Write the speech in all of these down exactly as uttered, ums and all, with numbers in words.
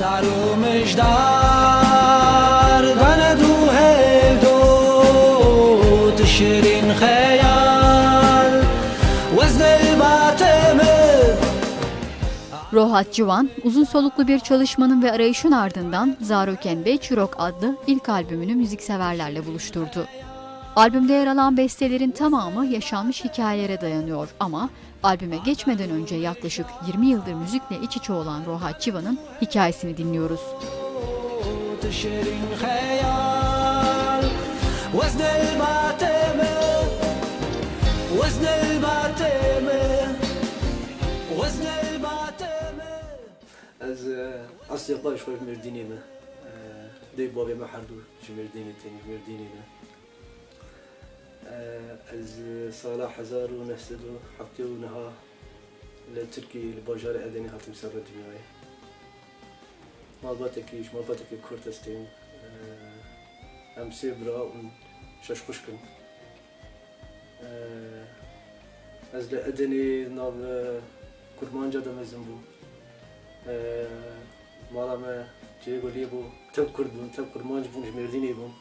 Dar û mijdar dane du hevdo, tu şirîn xeyal, wezne li batê min. Rohat Civan, uzun soluklu bir çalışmanın ve arayışın ardından Zaroken Bey Çirok adlı ilk albümünü müzikseverlerle buluşturdu. Albümde yer alan bestelerin tamamı yaşanmış hikayelere dayanıyor ama albüme geçmeden önce yaklaşık yirmi yıldır müzikle iç içe olan Rohat Civan'ın hikayesini dinliyoruz. Tu şirîn xeyal, wezne li batê min, wezne li batê min, wezne li batê min. Ez, e, eslê xwe ji xwe ji Mêrdînê me. E, dê bavê me herdu ji Mêrdînê tên, ji Mêrdînê ne. E, ez sala hezar û neh sed û heftê û neh li Tirkiyê, li bajarê Edenê hatim ser dinyayê. Malbatekî, ji malbatekî Kurd ez tên. E, em sê bira û şeş xwişk in. E, ez li Edenê nav, e, Kurmanca de mezin bûm. E, mala me cihê guliyê bû. Tev Kurd bûn, tev Kurmanc bûn, ji Mêrdînê bûn.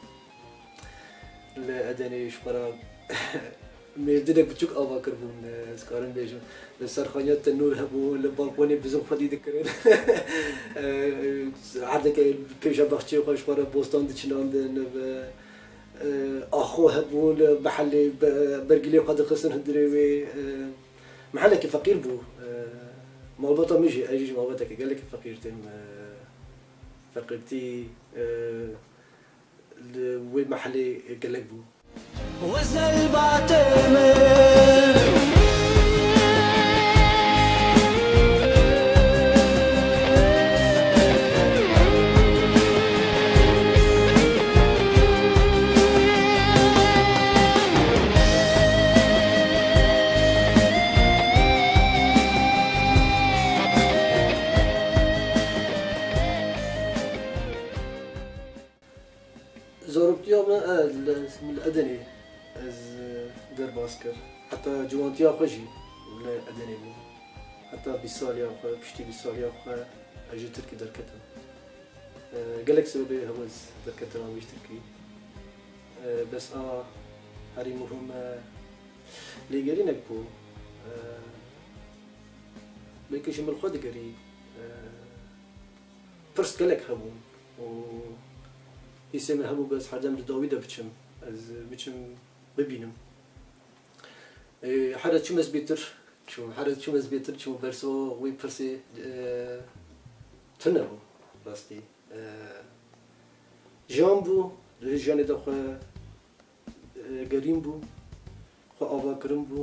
Li Edenê ji xwe re mêrdinek biçûk ava kiribûn, ez karim bêjim. Li ser xaniya tenûr hebû, li balkonê bizin xwedî dikirin. Erdeke pêşa baxçeyê xwe ji xwe re bostan diçinandin, axo hebû, li mehelê be-, bergîlê xwe dixistin hundirê wê. Mehelekî feqîr bû. Malbata min jî, ez jî ji malbateke gelekî feqîr têm. Feqîrtî, e, li wê mehelê gelek bû. Wezne li batê min. Zaroktiya me, e, li, li Edenê ez, e, derbas kir. Heta ciwantiya xwe jî li Edenê bû. Heta bîst saliya xwe, piştî bîst saliya xwe ez ji Tirkî derketim. E, gelek sebebê hebû ez derketina wî ji Tirkî. E, bes a herî muhim, e, lêgerînek bû. E, belkî ji min xwe digerî, e, pirs gelek hebûn û hîsê min hebû ku ez herdem di dawî de biçim, ez biçim bibînim. Ê, here çûm ez bêtir çûm, here çûm ez bêtir çûm, bersiva wê pirsê, e, tune bû, rastî. E, jiyan bû, di vê jiyanê de xwe e, gerîn bû, xwe ava kirin bû.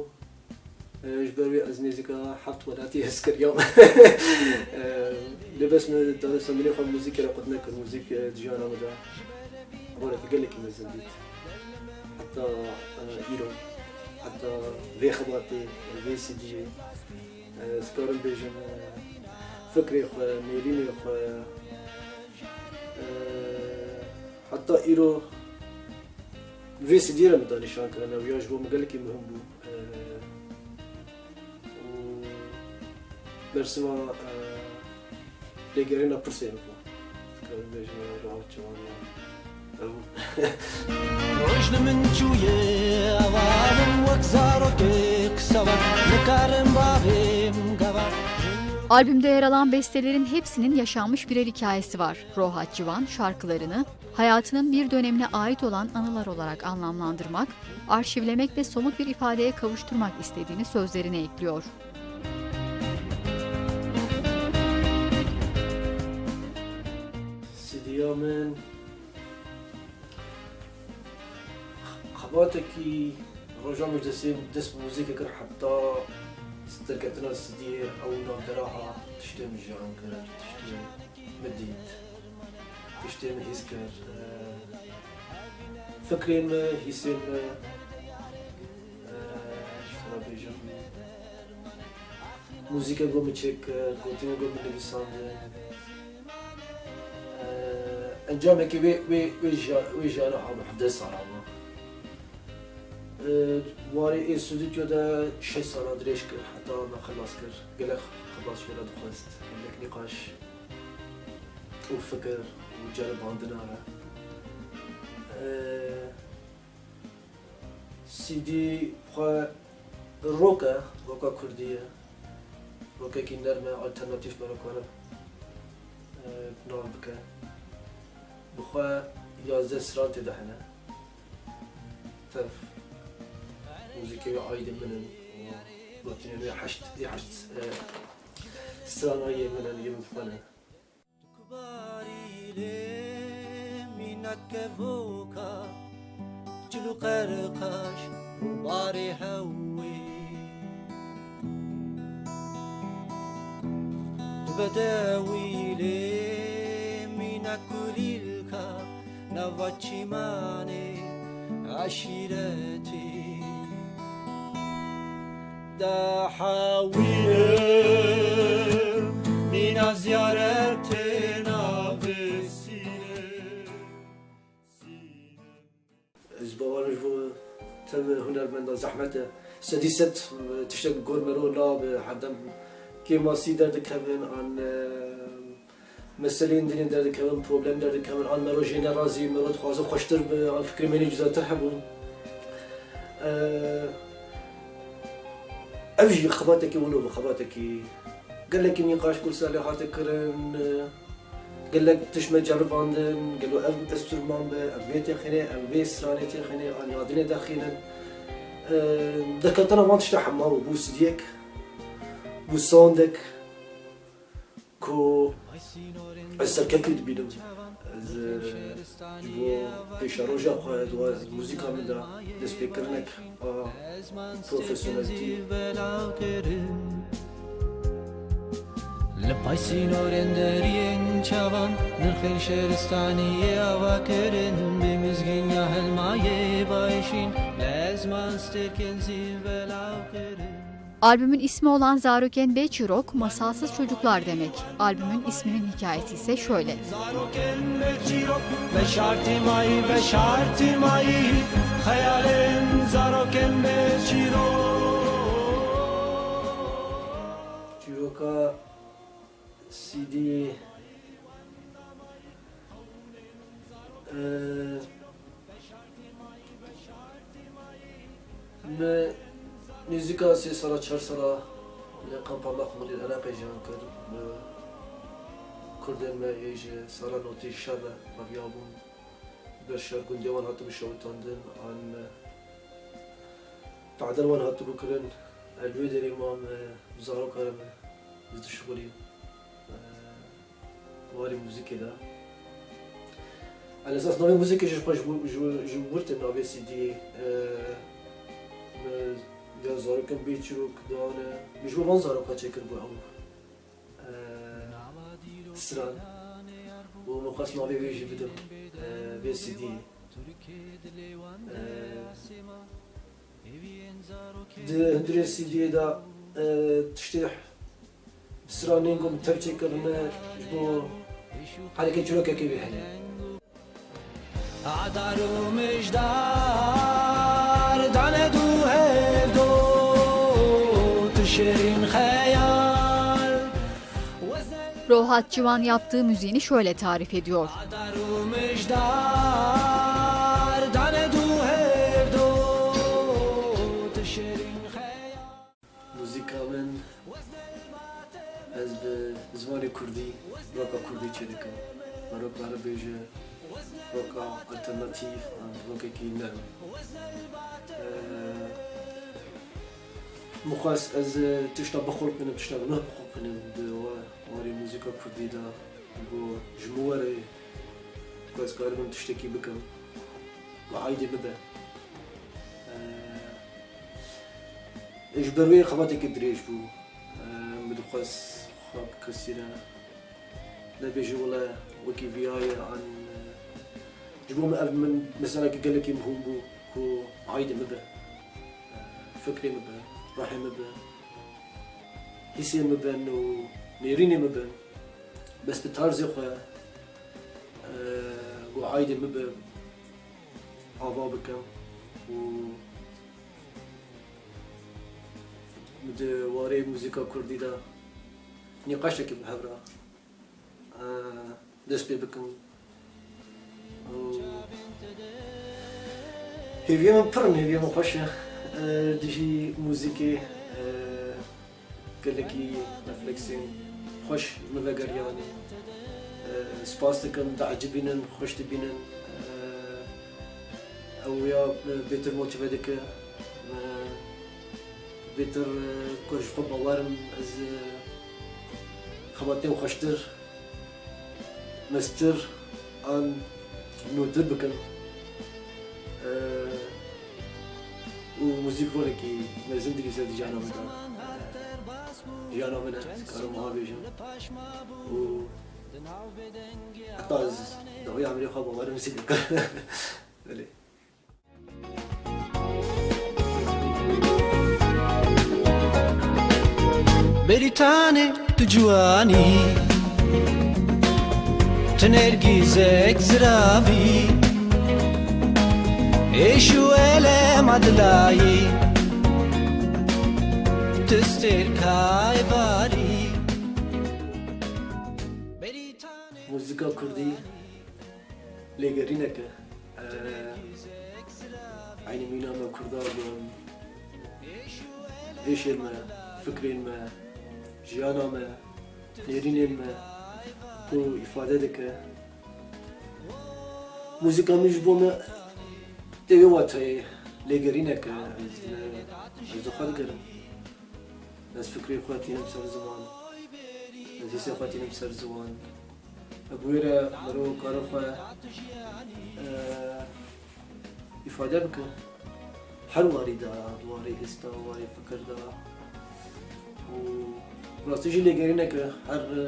E, ji ber wê ez nêzîka heft welatî his kiriyam. E, lê bes min danûstandinê xwe muzîkê re qut nekir, muzîk, e, di jiyana min de roleke gelekî mezin dît. Heta, e, îro, heta vê xebatê, vê C D'yê, e, ez karim bêjim, e, fikrê xwe, nêrînê xwe, e, heta îro vê C D'yê re min da nîşan kirin, ew ya ji bo min gelekî muhim bû. Eee, û bersiva, eee, lêgerîna pirsê min bû. Dikarim bêjim, rahat ciwan ya. Ew. Roj li min çûye, ava min wek zarokê qise ve, nikarim bavê min gava. Albümde yer alan bestelerin hepsinin yaşanmış birer hikayesi var. Rohat Civan şarkılarını hayatının bir dönemine ait olan anılar olarak anlamlandırmak, arşivlemek ve somut bir ifadeye kavuşturmak istediğini sözlerine ekliyor. C D'ya min xebatekî roja min ji destê, dest bi muzîkê kir, heta derketina C D'yê ew navbera hat, tiştê min jiyan kir, tiştê min dît, tiştê min hîs kir, e, fikrên min, hîsên min, e, ji xwe re bêjim, muzîkê ku min çêkir, gotinên ku min nivîsandin. E, encamekî wê, wê, wê jiya-, wê jiyana hebû, hevdeh sala bû. E, warê ê stûdyo de şeş sala dirêj kir, heta me xilas kir. Gelek xilas ji wê re dixwest, gelek nîqaş. û fikir û ceribandina me. Ee, C D xwe rock e, rocka kurdî ye. Rockekî nerm e, alternatîf me re kare, e, nav bike. Bi xwe yazdeh stran tê de hene. Tev muzîkê wê aîdê min in. Gotinên wê heşt, yê heşt, e, strana yê min in, yê min xwe ne. Kubarî lê mînak kevoka, çil û qerqaş û barê hewê. Bedewî lê mînak kulîlka, nava çîmanê eşîretê. Da hewî lê mîna ziyaretê navê Sînê. Ez bawer im ji bo tev hunermenda zehmet e. Sedî sed, e, tiştek gor mero nabe, herdem kêmasî derdikevin, an, e, meseleyên din ê derdikevin, problem derdikevin, an mero jê nerazî, mero dixwaze xweştir be, an fikrê me nê cudatir hebûn. E, ev jî xebatekî wilo bû, xebatekî gelekî nîqaş ku ser lê hate kirin, e, gelek tişt me ceribandin, gelo ev enstrûman be, ev vê têxînê, ev vê stranê têxînê, an ya dinê derxînin. E, derketina van tişta hema bû, bû sidiyek, bû soundek ku ez serkeftî dibînim. Ez, e, ji bo pêşeroja xwe di we muzîka min de destpêkirinek a profesyoneltî. Li pay sînorên deriyên çavan, nirxên şêristaniyê ava kirin, bi mizgîniya hilmayê bayşîn, li ezman stêrkên zîv belav kirin. Albümün ismi olan Zarokên Bêçîrok, masalsız çocuklar demek. Albümün isminin hikayesi ise şöyle. Zarokên bêçîrok, veşartî mayî, veşartî mayî, xeyalên zarokên bêçîrok. Çîroka C D, e, Me nêzîka sê sala, çar sala li kampa Mexmûrê li Iraqê jiyan kir. Bi kurdên me ê ji sala notî şer re reviyabûn. Ber şer gundê wan hatibû şewitandin, an tadel wan hatibû kirin. Ez li wê derê mam, e, zaroka me dişixulî. E, warê muzîkê de. Elesas navê muzîkê ji xwe ji, ji, ji wir tê navê C D, e, me ya zarokên bê çîrok dane. Min ji bo van zaroka çêkir bû ew, e, stran. Û min xwest navê wê jî bidim, e, vê C D. E, Di hundirê C D'yê de, e, tiştê stranên ku min tev çêkirine ji bo herêkê çîrokekê wê hene. Adar û mijdar dane du hevdo, tu şêrîn xeyal. Rohat Civan yaptığı müziğini şöyle tarif ediyor. Muzîka min, ez bi zimanê kurdî, roka kurdî çêdikim. Me rok kare bêje, roka alternatîf, an rokekî nerm. Eee, min xwest ez, e, tişta bixulqinim, tişta bi nuh bixulqinim di wa-, warê muzîka kurdî de, ku ji min were, ku ez karibim tiştekî bikim, ku aîdê bibe. Eee, ji ber wê xebatekî dirêj bû. Eee, min dixwest xwe bi kesî re nebêjin wele wekî viya ye, an, e, ji bo min ev min meselekî gelekî muhim bû ku aîdê min be, e, fikrê min be, ruhê min be, hîsê min bin û nêrînê min bin. Bes bi tarzê xwe, e, ku aîdê min be, ava bikim û di warê muzîka kurdî de nîqaşekî bi hev re. Eee, dest pê bikim. Û hêviya min pir in, hêviya min xweş e. E, dijî muzîkê, e, gelekî refleksên xweş min vegeriyan. E, spas dikim, diecibînin, xweş dibînin. E, ew ya, e, bêtir motîve dike. E, bêtir, e, ku ji xwe bawer im, ez, e, xebatên xweştir, mestir an nûtir bikim. E, û muzîk rolekî mezin dilîze di jiyana min de. E, jiyana min e, ez karim wiha bêjim. Û heta ez dawiya emirê xwe bawerim zî dikim. Belê. Berîtanê tu ciwanî, tu nergîzek ziravî, êş û elema dilayî, tu stêrka êvarî. Berîtanê Muzîka kurdî lêgerînek e. Eynî mîna me kurda bi êşên me, fikrên me, jiyana me, nêrînên me ku îfade dike. Muzîka min ji bo me tê wê wateyê lêgerînek e. Ez, ez li xwe digerim. Ez fikrê xwe tînim ser ziman. Ez hîsê xwe tînim ser ziman. Bi wê re mirov kare xwe, e, îfade bike. Her warî de, di warê his de, warê fikir de. Û rastî jî lêgerînek e. Her, e,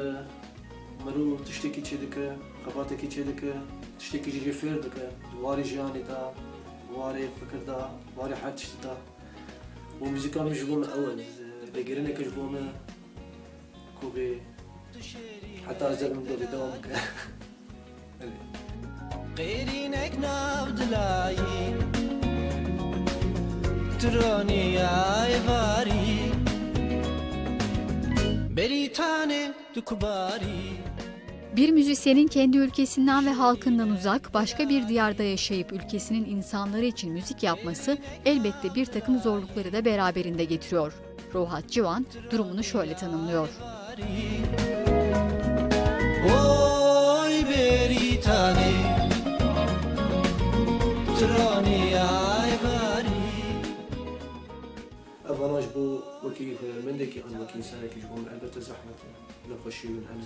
mirov tiştekî çêdike, xebatekî çêdike, tiştekî jî jê fêr dike. Di warê jiyanê de, warê fikir de, warê her tiştî de. Û muzîka min ji bo min ew e. Lêgerînek e ji bo min. Ku bê heta ez derim dodê dewam bike. Belê. Qêrînek nav dilayî, tironiya êvarî, berîtanê tu kubarî. Bir müzisyenin kendi ülkesinden ve halkından uzak, başka bir diyarda yaşayıp ülkesinin insanları için müzik yapması elbette bir takım zorlukları da beraberinde getiriyor. Rohat Civan durumunu şöyle tanımlıyor. Oy Berîtanê, tiraniya êvarî. Ev ana ji bo wekî hunermendekî an wekî însanekî ji bo min elbette zehmet e. Nexweşiyên min hene.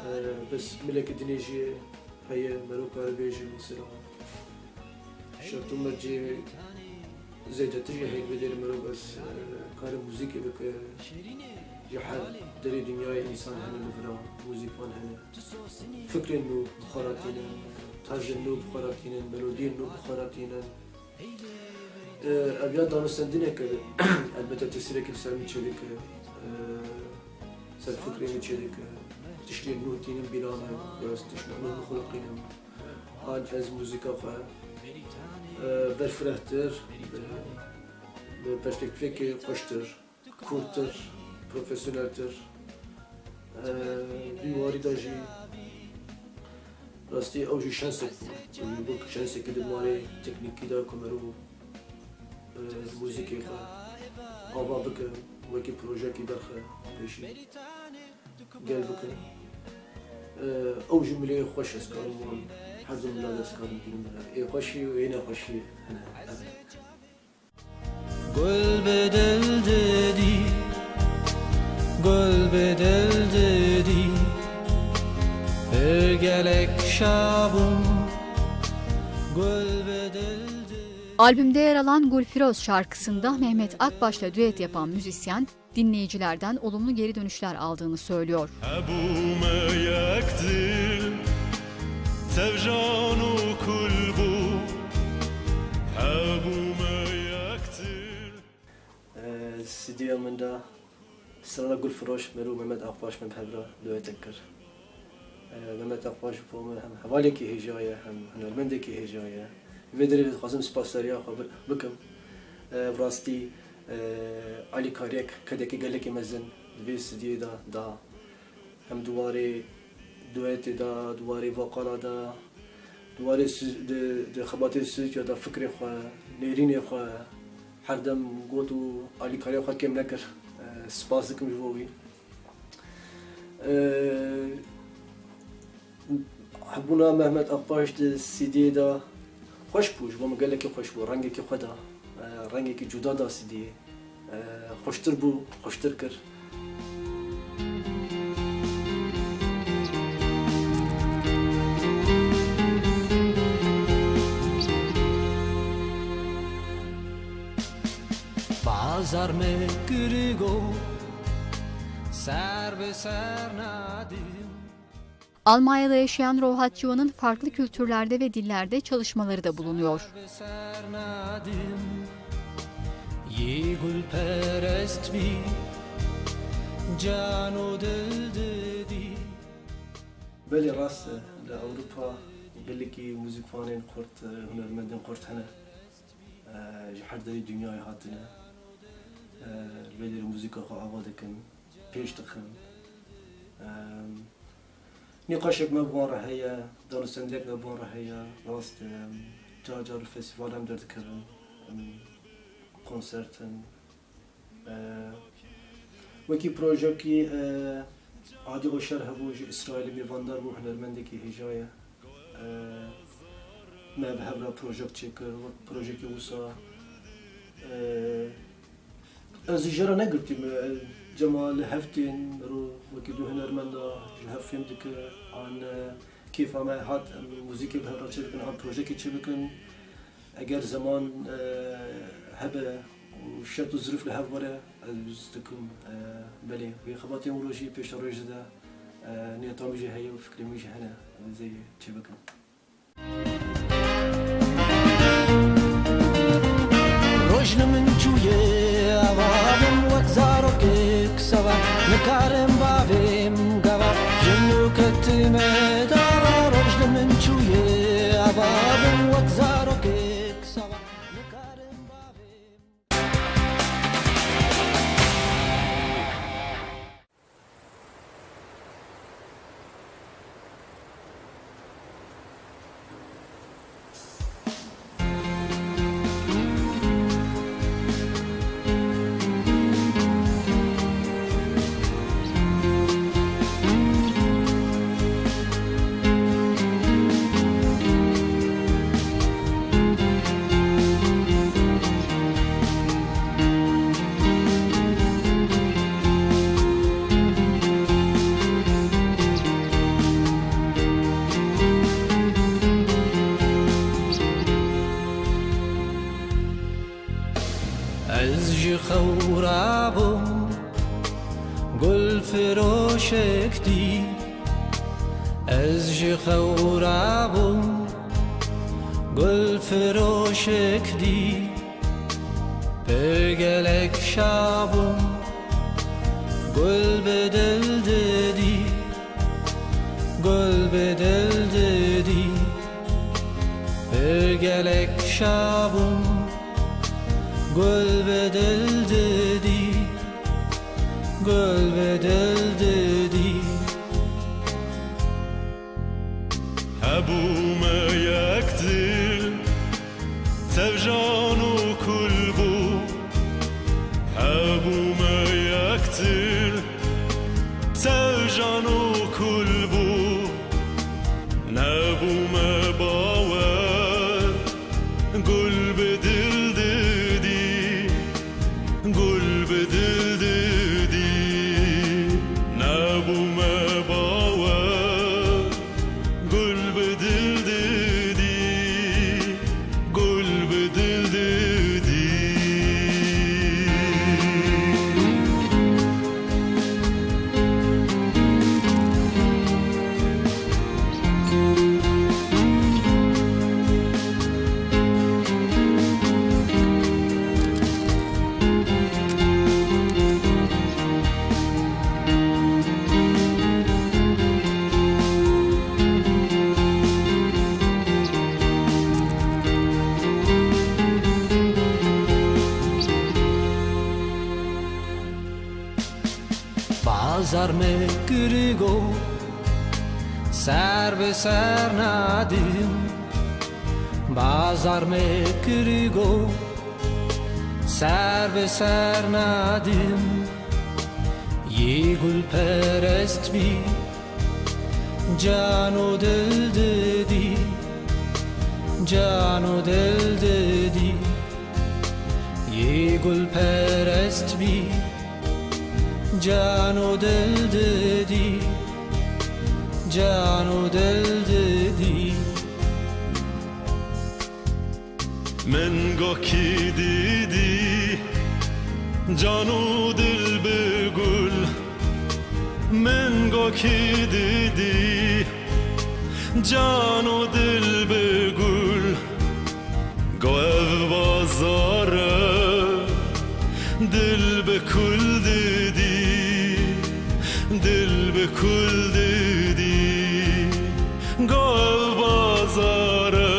E, bes milekî dinê jî heye, mero kare bêje mesela. Şert û mercê zêdetir jî heye, vê derê mero bes, e, kare muzîkê bike. Ji her derê dinyayê însan hene li vira, muzîkvan hene. Fikrên nû bi xwe re tînin, tarzên nû bi xwe re tînin, melodiyên nû bi xwe re tînin. E, ev ya danûstendineke, elbette tesîrekî li ser min çêdike, e, ser fikrê min çêdike. Tiştên nû tînin bîra min, ya ez tiştên nû bixuliqînim. An ez muzîka xwe, e, berfirehtir, bi, bi perspektîfekê xweştir, kûrtir, profesyoneltir. E, di warî de jî rastî ew jî şensek bû. Ew jî bû şensekî di warê teknîkî de ku mero, e, muzîkê xwe ava bike, wekî projeyekî derxe pêşî gel bike. E, ew jî milê xweş ez karim wan, her du mila de ez karim bînim bila. Ê xweşî û ê nexweşî hene. Gul bi dil didî, gul bi dil didî, pir gelek şa bûm, gul bi dil didî. Albümde yer alan Gulfiroz şarkısında Mehmet Akbaş'la düet yapan müzisyen, dinleyicilerden olumlu geri dönüşler aldığını söylüyor. Hebûme yek dil, tevjan û kul bû. Hebûme yek dil. Ee, C D'ya min de strana Gulfiroş, mero Mehmet Akbaş me bi hev re duetek kir. E, Mehmet Akbaş ji bo min hem hevalekî hêja ye, hem hunermendekî hêja ye. Vê derê dixwazim spasdariya xwe bi-, bikim. E, bi rastî, e, alîkariyek, kedekî gelekî mezin di vê C D'yê de da. Hem di warê Duetê de, di warê vokala de, di warê stü-, di, di xebatê stüdyo de fikrê xwe, nêrînê xwe, her dem got û alîkariya xwe kêm nekir. E, spas dikim ji bo wî. E, Hebûna Mehmet Akbaş di C D'yê de xweş bû, ji bo min gelekî xweş bû, rengekî xwe da, e, rengekî cuda da C D'yê. E, xweştir bû, xweştir kir. Bazar me kirigo, ser bi ser nadim. Almanya'da yaşayan Rohat Civan'ın farklı kültürlerde ve dillerde çalışmaları da bulunuyor. Yê gulperest bî, can û dil didî. Belê rast e, li Ewropa gelekî muzîkvanên xurt, hunermendên xurt hene. E, ji her derê dinyayê hatine. E, li vê derê muzîka xwe ava dikin, pêş dixin. E, Nîqaşek me bi wan re heye, danûstendinek me bi wan re heye, rast e, car car li festîval em derdikevin, em konsert in. E, wekî projekî, e, Adî Oşer hebû, ji Îsraîlê mêvandar bû, hunermendekî hêja ye. E, me bi hev re projek çêkir, wek projekê wisa, e, Ez jê re negirtî me, cema li hev tên, mero wekî du hunermenda ji hev fêm dike, an, e, kêfa me hat, em muzîkê bi hev re çêbikin, an projekê çêbikin. Eger zeman, e, hebe û şert û zirif li hev were, ez dikim, e, belê, wê xebatên wilo jî pêşerojê de, e, niyeta min jî heye û fikrê min jî hene, em ê zê çêbikin. Roj li min çûye ava bim wek zarokek sewa, nikarim bavêm gava, ji nû ketime dava. Roj li min çûye ava bim wek zarokek sewa, nikarim bavêm. Ez ji xewra bûm, gul firoşek dî. Ez ji xewra bûm, gul firoşek dî. Pir gelek şa bûm, gul bi dil didî. Gul bi dil didî, pir gelek şa bûm. Gul bi dil didî, gul bi dil didî. Hebûme yek dil, tevjan û kul bû. Hebûme yek dil, tevjan û kul bû. Nebûme bawer, gul bi dil didî. Gul bi dil didî, nebûme bawer. Gul bi dil didî, gul bi dil didî. Bazar me kirigo, Ser bi ser nadim, bazar me kirigo. Ser bi ser nadim, yê gulperest bî, can û dil didî, can û dil didî. Yê gulperest bî, can û dil didî, can û dil didî. Min gokî didî, can û dil bi gul. Min gokî didî, can û dil bi gul. Go ev bazar e, dil bi kul didî, dil bi kul didî. Go ev bazar e,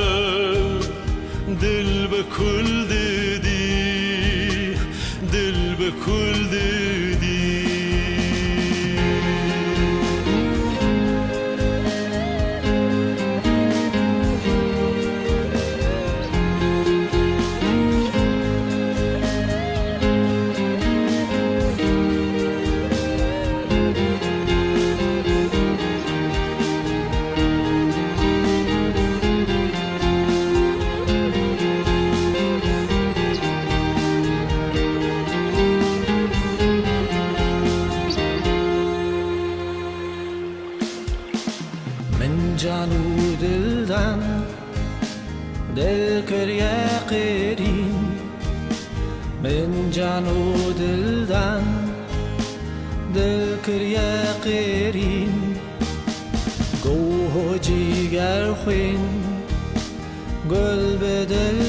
dil bi kul didî, dil bi kul didî. Min can û dildan dil kiriye qêrîn. Min can û dildan dil kiriye qêrîn. Goho cîger xwîn, gul bi dil